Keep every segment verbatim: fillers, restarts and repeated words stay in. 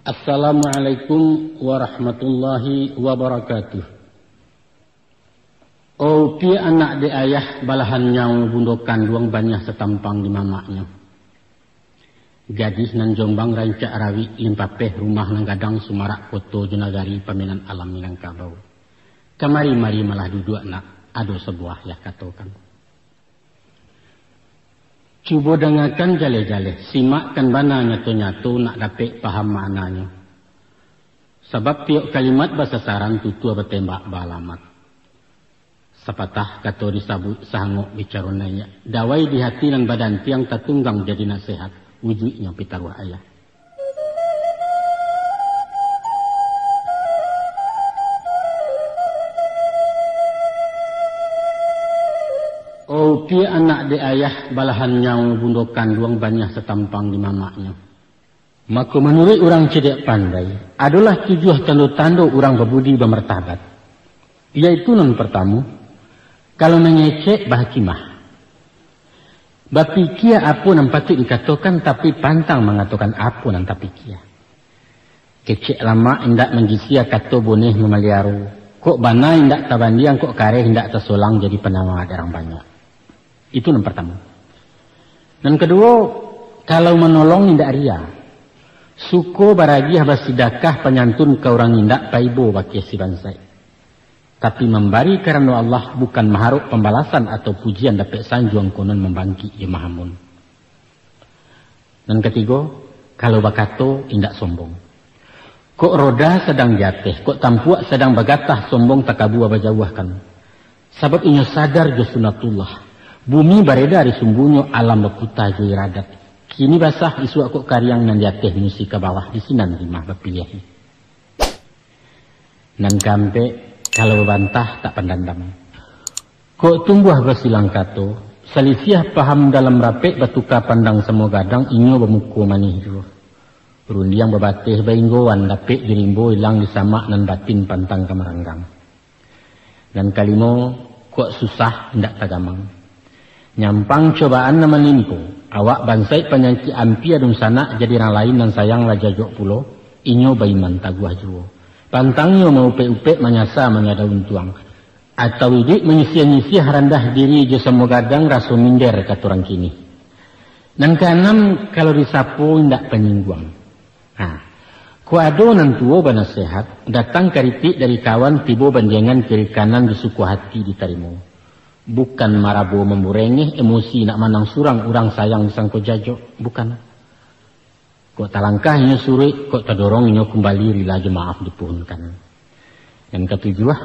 Assalamualaikum warahmatullahi wabarakatuh. Oh, piak anak dek ayah, balahan nyawo bundo kanduang, baniah satampang di mamaknyo. Gadih nan jombang rancak rawik, limpapeh rumah nan gadang, sumarak koto jo nagari, pamenan alam Minangkabau. Kamari-mari malah duduak nak, ado sabuah yah katokan. Cubo dangakan jaleh-jaleh, simakkan bana nyato-nyato, nak dapek paham maknanyo. Sabab tiok kalimat basasaran, tutua batembak baalamat. Sapatah kato disabuik, sahangok bicaro naiak. Dawai di hati nan badantiang, tatunggang jadi nasehat, wujuiknyo pitaruah ayah. Oh, piak anak dek ayah, balahan nyawo bundo kanduang, baniah satampang di mamaknyo. Mako, manuruik urang cadiak pandai, adolah tujuah tando-tando urang babudi bamartabat, yaitu nan partamo, kalau mangecek, bahakimah. Bapikia apo nan patuik dikatokan, tapi pantang mangatokan apo nan tapikia. Kecek lamak indak manjisia, kato boneh mamaliaro. Kok bana indak tabandiang, kok kareh indak tasolang, jadi panawa darang banyak. Itu nan partamo. Nan kaduo, kalau manolong indak ria. Suko baragiah basidakah, panyantun ka urang indak, paibo bakeh si bansaik. Tapi mambari karano Allah, bukan maharok pambalasan atau pujian dapek sanjuang, konon mambangkik jo mahamun. Nan katigo, kalau bakato indak sombong. Kok roda sadang di ateh, kok tampuak sadang bagatah, sombong takabua bajauahkan. Sabab inyo sadar jo sunatullah, bumi bareda di sumbunyo, alam baputa jo iradat. Kini basah, isuak kok kariang, nan di ateh musti ka bawah, di sinan rimah bapiliahi. Nan kaampek, kalau babantah tak pandandam. Kok tumbuah basilang kato, salisiah paham dalam rapek, batuka pandang samo gadang, inyo bamuko manih juo. Rundiang babateh bainggoan, dapek dirimbo ilang, disamak nan batin pantang ka maranggang. Nan kalimo, kok susah indak tagamang. Nyampang cobaan nan manimpo, awak bansaik panyakik ampia dunsanak, jadi urang lain nan sayang lah jajok pulo, inyo baiman taguah juo. Pantangnyo maupek-upek, manyasa manyada untuang. Atau iduik manyisiah-nyisiah, randah diri jo samo gadang, raso minder kato urang kini. Nan kaanam, kalau disapo indak panyingguang. Ha. Kok ado nan tuo banasehat, datang karitik dari kawan, tibo bandiangan kiri kanan, disuko hati ditarimo. Bukan marabo mamburengeh, emosi nak manang surang, urang sayang disangko jajok, bukan. Kok talangkah inyo suruik, kok tadorong inyo kumbali, rila jo maaf dipuhunkan. Nan katujuah,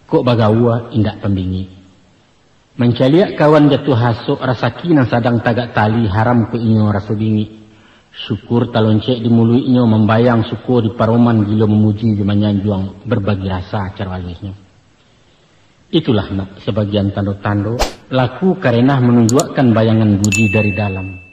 kok bagaua indak pambingik. Mancaliak kawan jatuah hasok, rasaki nan sadang tagak tali, haram kok inyo raso bingik. Syukur taloncek di muluiknyo, mambayang suko di paroman, gilo mamuji jo manyanjuang, berbagi rasa caro aluihnyo. Itulah nak sabagian tando-tando, laku karenah manunjuakkan bayangan budi dari dalam.